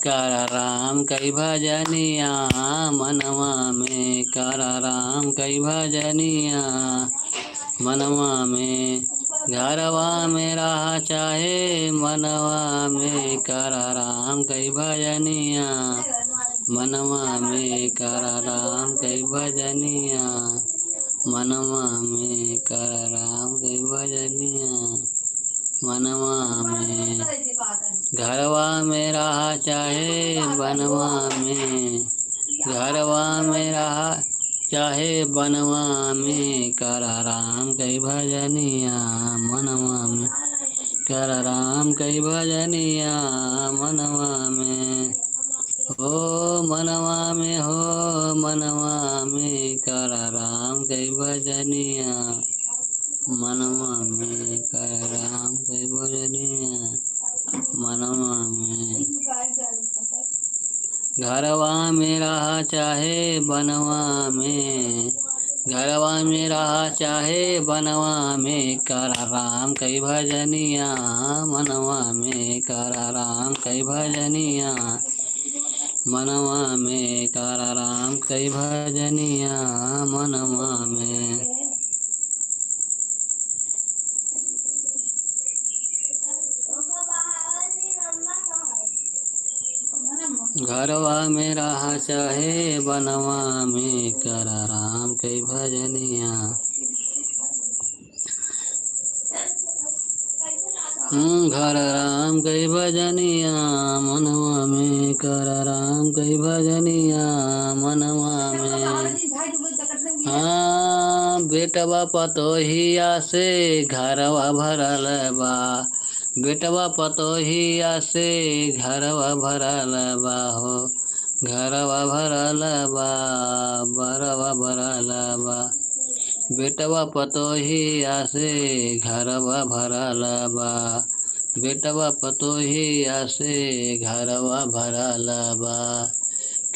करा राम कई भजनिया मनवा में, करा राम कई भजनिया मनवा में, घरवा में रहा चाहे बनवा में, करा राम कई भजनिया मनवा में, करा राम कई भजनिया मनवा में, करा राम कई भजनिया मनवा में, घरवा में रहा चाहे बनवा में, घरवा में रहा चाहे बनवा में, करा राम कई भजनिया मनवा में, करा राम कई भजनिया मनवा में, हो मनवा में, हो मनवा में, करा राम कई भजनिया मनवा में, करा राम कई भजनिया मनवा में, घरवा में रहा चाहे बनवा में, घरवा में रहा चाहे बनवा में, करा राम कई भजनिया मनवा में, करा राम कई भजनिया मनवा में, करा राम कई भजनिया मनवा में। घरवा में रहा चाहे बनवा में, करा राम कई भजनिया। हम्म, घर राम कई भजनिया मनवा में, करा राम कई भजनिया मनवा में। हाँ, बेटवा पतोहिया से घरवा भरल बा, बेटवा पतोहिया से घरवा भरल बा हो, घरवा भरल बा, बरवा भरल बा। बेटवा पतोहिया से घरवा भरल बा, बेटवा पतोहिया से घरवा भरल बा।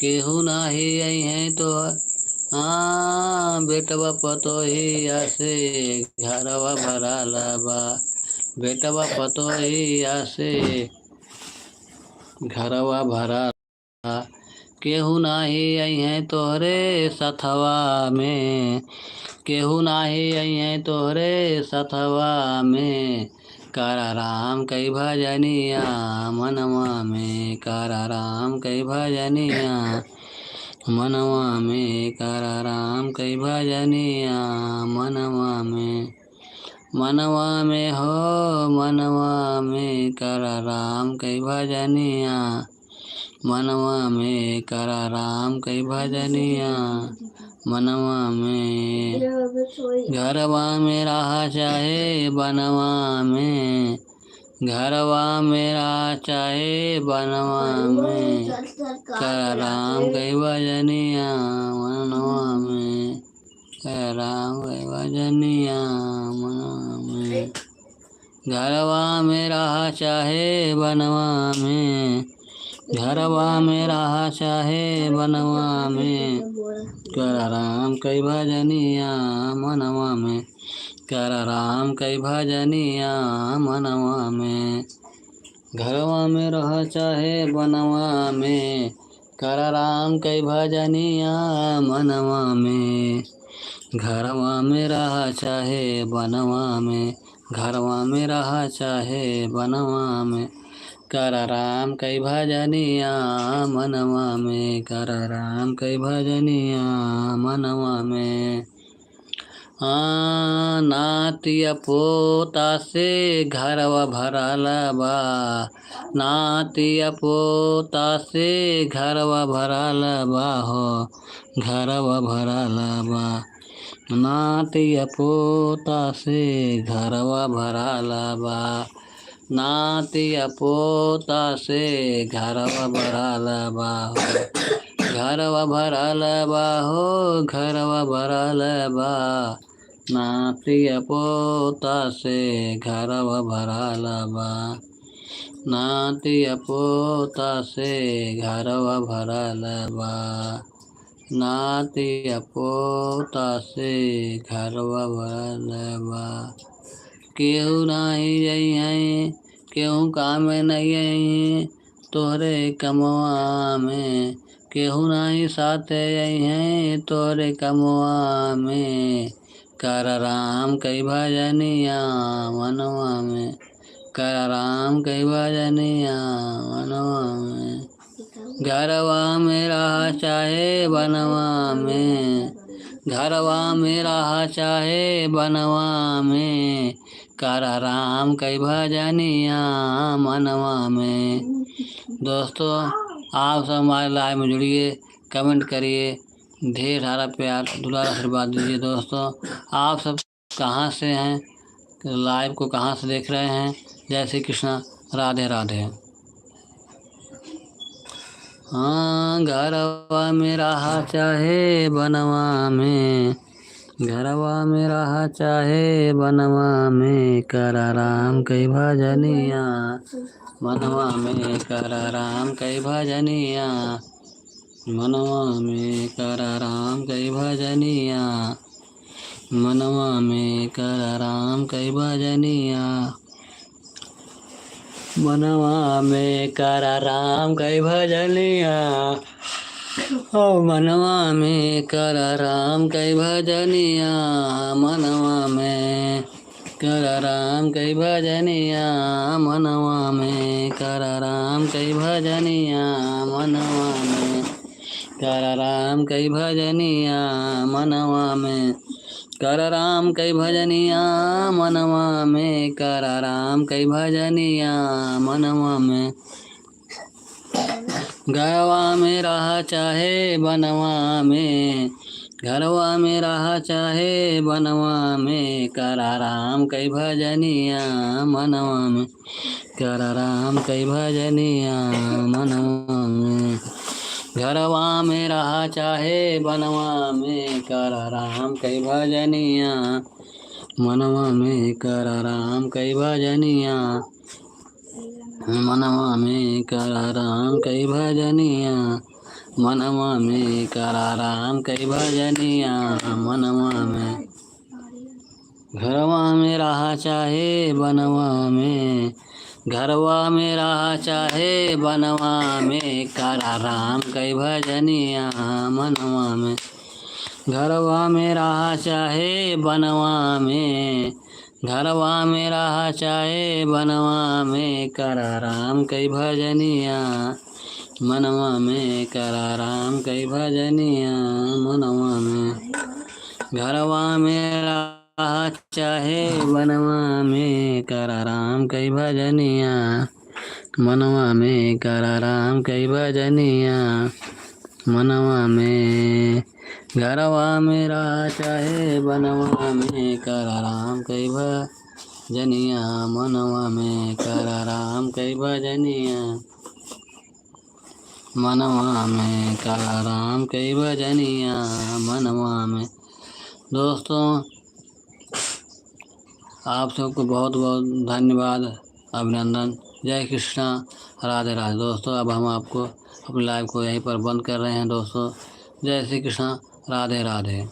केहू नाही अइहें तो, हाँ, बेटवा पतोहिया से घरवा भरल बा, बेटवा पतोहिया से घरवा भरल। केहू नाहीं अइहें तोहरे सथवा में, केहू नाहीं अइहें तोहरे सथवा में। करा राम कई भजनिया मनवा में, करा राम कई भजनिया मनवा में, करा राम कई भजनिया मनवा में। मनवा में हो, मनवा में करा राम कई भजनिया, मनवा में करा राम कई भजनिया, मनवा में। घरवा में रहा चाहे बनवा में, घरवा में रहा चाहे बनवा में, करा राम कई भजनिया, मनवा में। करा राम कई भजनिया मनवा में। घरवा में रहा चाहे बनवा में, घरवा में रहा चाहे बनवा में, करा राम कई भजनिया मनवा में, करा राम कई भजनिया मनवा में। घरवा में रहा चाहे बनवा में, करा राम कई भजनिया मनवा में। घरवा में रहा चाहे बनवा में, घरवा में रहा चाहे बनवा में, करा राम कई भजनिया मनवा में, करा राम कई भजनिया मनवा में। हाँ, नातिया पोता से घरवा भराला बा, नातिया पोता से घरवा भराला बा हो, घरवा भराला बा। नातिया पोता से घरवा भराला बा, नातिया पोता से घरवा भराला बा हो, घरवा भराला बा हो, घरवा भराला बा। नातिया पोता से घरवा भराला बा, नातिया पोता से घरवा भराला बा, नातिया पोता से घरवा भराला बा। केहू नाहीं जइहें, केहू कामे नाहीं अइहें तोहरे कमवा में, केहू नाहीं साथे अइहें तोहरे कमवा में। करा राम कई भजनिया मनवा में, करा राम कई भजनिया मनवा में। घरवा में रहा चाहे बनवा में, घरवा में रहा चाहे बनवा में, करा राम कई भजनिया मनवा में। दोस्तों, आप सब हमारे live में जुड़िए, comment करिए, ढेर सारा प्यार, दुलार, आशीर्वाद दीजिए। दोस्तों, आप सब कहाँ से हैं, live को कहाँ से देख रहे हैं? जय श्री कृष्णा, राधे राधे। हाँ, घरवा में रहा चाहे बनवा में, घरवा में रहा चाहे बनवा में, करा राम कई भजनिया मनवा में, करा राम कई भजनिया मनवा में, करा राम कई भजनिया मनवा में, करा राम कई भजनिया मनवा में, करा राम कई भजनिया। ओ मनवा में करा राम कई भजनिया, मनवा में करा राम कई भजनिया, मनवा में करा राम कई भजनिया, मनवा में करा राम कई भजनिया, मनवा में करा राम कई भजनिया, मनवा में करा राम कई भजनिया, मनवा में। घरवा में रहा चाहे बनवा में, घरवा में रहा चाहे बनवा में, करा राम कई भजनिया मनवा में, करा राम कई भजनिया मनवा में। घरवा में रहा चाहे बनवा में, करा राम कई भजनिया मनवा में, करा राम कई भजनिया मनवा में, करा राम कई भजनिया मनवा में, करा राम कई भजनिया मनवा में। घरवा में रहा चाहे बनवा में, घरवा में रहा चाहे बनवा में, करा राम कई भजनिया मनवा में। घरवा में रहा चाहे बनवा में, घरवा में रहा चाहे बनवा में, करा राम कई भजनिया मनवा में, करा राम कई भजनिया मनवा में। घरवा में रहा चाहे बनवा में, करा राम कई भजनिया मनवा में, करा राम कई भजनिया मनवा में। घरवा में रहा चाहे बनवा में, करा राम कई भजनिया मनवा में, करा राम कई भजनिया मनवा में, करा राम कई भजनिया मनवा में। दोस्तों, आप सबको बहुत बहुत धन्यवाद, अभिनंदन। जय कृष्णा, राधे राधे। दोस्तों, अब हम आपको अपने लाइव को यहीं पर बंद कर रहे हैं दोस्तों। जय श्री कृष्णा, राधे राधे।